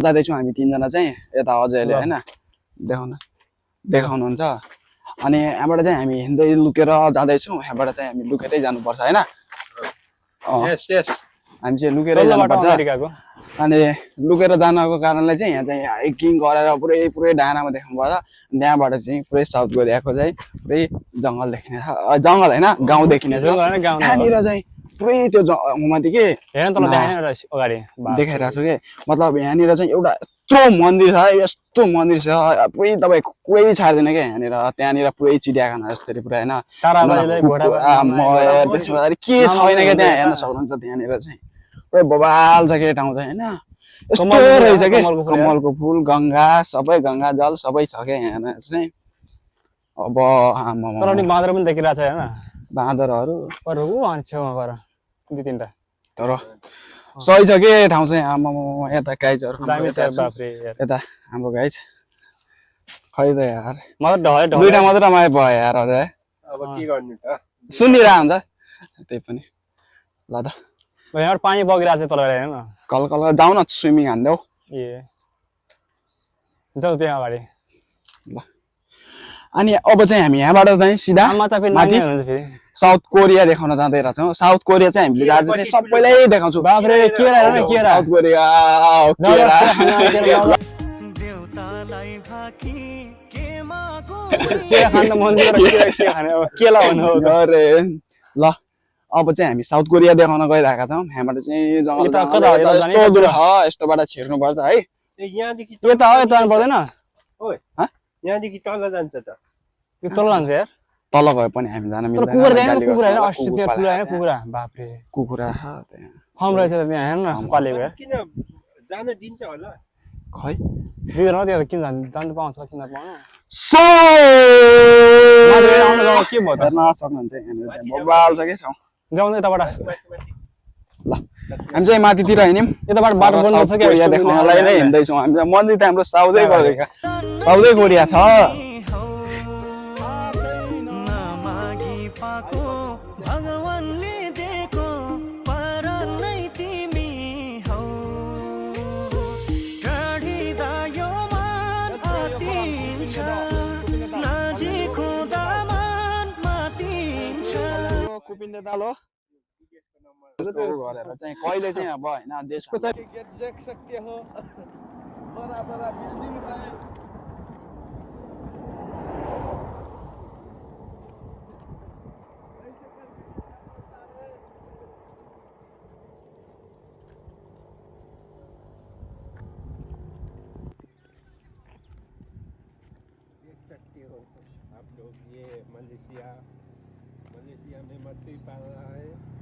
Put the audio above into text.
जाँदैछौँ हामी तीनजना चाहिँ यता अजयले होइन देखाउनुहुन्छ अनि यहाँबाट चाहिँ हामी हिँड्दै लुकेर जाँदैछौँ यहाँबाट चाहिँ हामी लुकेरै जानुपर्छ होइन हामी चाहिँ लुकेरै जानुपर्छ अनि लुकेर जानको कारणले चाहिँ यहाँ चाहिँ हाइकिङ गरेर पुरै डाँडामा देख्नुपर्छ त्यहाँबाट चाहिँ पुरै साउथ कोरियाको चाहिँ पुरै जङ्गल देखिने छ जङ्गल होइन गाउँ देखिने छ यहाँनिर चाहिँ पुरै त्यो माथि के देखाइरहेको छु कि मतलब यहाँनिर चाहिँ एउटा यत्रो मन्दिर छ यस्तो मन्दिर छ पुरै तपाईँ कुरै छाड्दैन क्या यहाँनिर त्यहाँनिर पुरै चिडियाखाना जस्तै पुरै होइन त्यसो के छैन क्या त्यहाँ हेर्न सक्नुहुन्छ त्यहाँनिर चाहिँ पुरै बबाल छ के ठाउँ चाहिँ होइन यस्तो रहेछ कि कमलको फुल गङ्गा सबै गङ्गा जल सबै छ क्या यहाँ चाहिँ अब बाँदर पनि देखिरहेको छ होइन बाँदरहरू छेउमा गएर दुई तिनवटा तर सही छ के ठाउँ चाहिँ आमा यता गाइजहरू यता हाम्रो गाइज खै त यार दुईवटा मात्र माया भयो यार अझै अब के गर्नु त सुनिरहेको हुन्छ त्यही पनि ल त यहाँबाट पानी बगिरहेको छ तल होइन कल कल जाउँ न स्विमिङ हान्देऊ ए जाउँ त्यहाँ अगाडि ल अनि अब चाहिँ हामी यहाँबाट चाहिँ सिधा माथि साउथ कोरिया देखाउन जाँदै रहेछौँ साउथ कोरिया चाहिँ हामीले आज चाहिँ सबैलाई देखाउँछौँ साउथ कोरिया ल अब चाहिँ हामी साउथ कोरिया देखाउन गइरहेका छौँ यहाँबाट चाहिँ यस्तो दूर छ यस्तोबाट छिर्नुपर्छ है यहाँदेखि यता हो यता पर्दैन यहाँदेखि तल जान्छ त यो तल जान्छ यार तल गए पनि हामी जान मिल्दैन कुखुरा फर्म रहेछ त्यहाँ हेर्नु न पालेको यार किन जान दिन्छ होला खै दिँदैन त्यहाँ किन जानु पाउँछ किन पाउनु सो के भयो हेर्न सक्नुहुन्छ यहाँनिर चाहिँ बबाल छ के ठाउँ जाउँ यताबाट ल हामी चाहिँ माथितिर हिँड्यौँ यताबाट बाटो बन्द छ क्या देख्नलाई नै हिँड्दैछौँ हामी चाहिँ मन्दिर त हाम्रो साउथै कोरिया छ कुपिन्डे दाल हो गरेर चाहिँ कहिले चाहिँ अब होइन देशको चाहिँ देख सकते हो बड़ा बड़ा बिल्डिंग है देख सकते हो आप लोग ये मलेशिया में मछली पाल रहा है